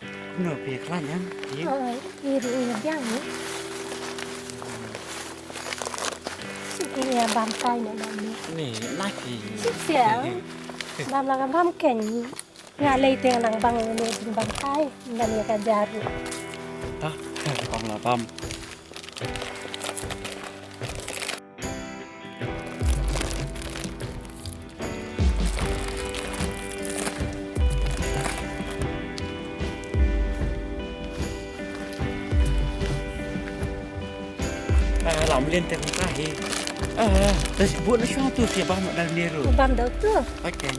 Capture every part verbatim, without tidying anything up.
Kumno phi khlaiñ em? Oi, i ruh i biang ni. Shu ki ïa bam tai na dang ni. Ni, na ki. Shu sia. Bam la ka bam ken. Nga lei te nang bang ni jing bam tai. Ngan ïa ka jaru. Ta, bam la bam. Ah, lam lin te kong kahi. Ah, tas buat na shuang tu siapa nak dalam ni ru. Bam dau tu. Okey.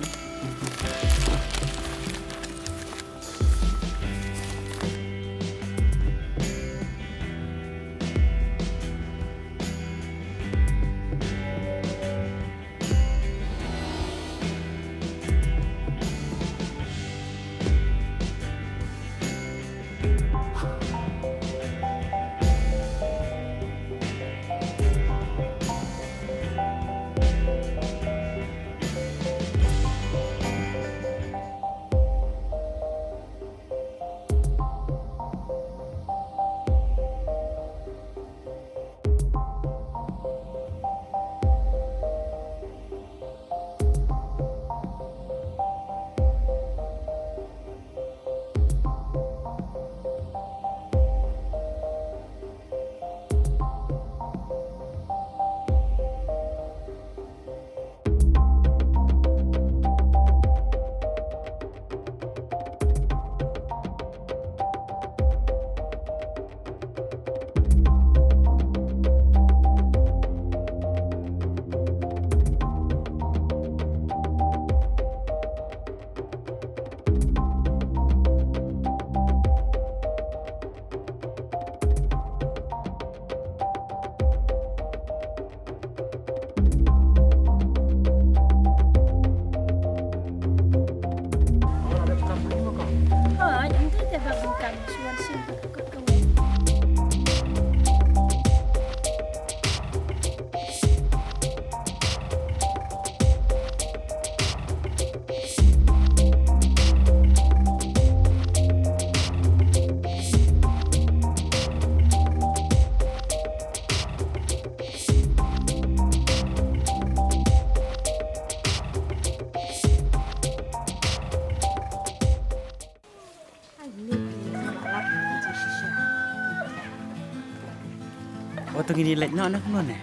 Wat ngin ïa leit noh na kumno ne?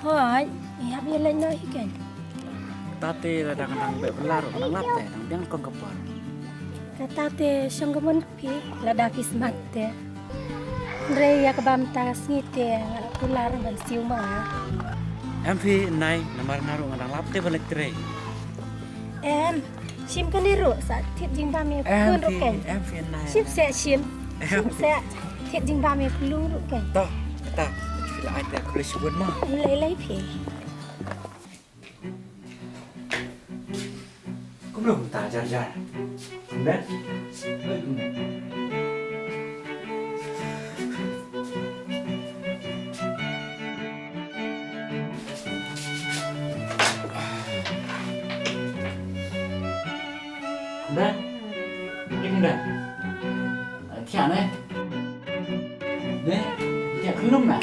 Hooid, ïa hap ïa leit noh hi ken. Kata te lada ka nang beh bylla ruh ka nang lap te, nang biang kong ka por. Kata te shong ka mon phi, lada phi smat te. Hynrei ïa kaba mynta ka sngi te nga la kular ban siew ma nga. Em phi nai, namar nga ruh nga dang lap te ban leit trei. Em, shim kane ruh, sa thied jingbam ïa ka khun ruh ken. Em phi nai. Shim seh shim. Shim seh thied jingbam ïa ka khun ruh ken. To, ta, phi la ai te ka khun ruh shibun ma. Lei lei phi. Kumno kumta jar jar? Kumne? Oi, kumne? Kumne? Ni kumne? Thiah ne? Ne? Thiah khunlung na?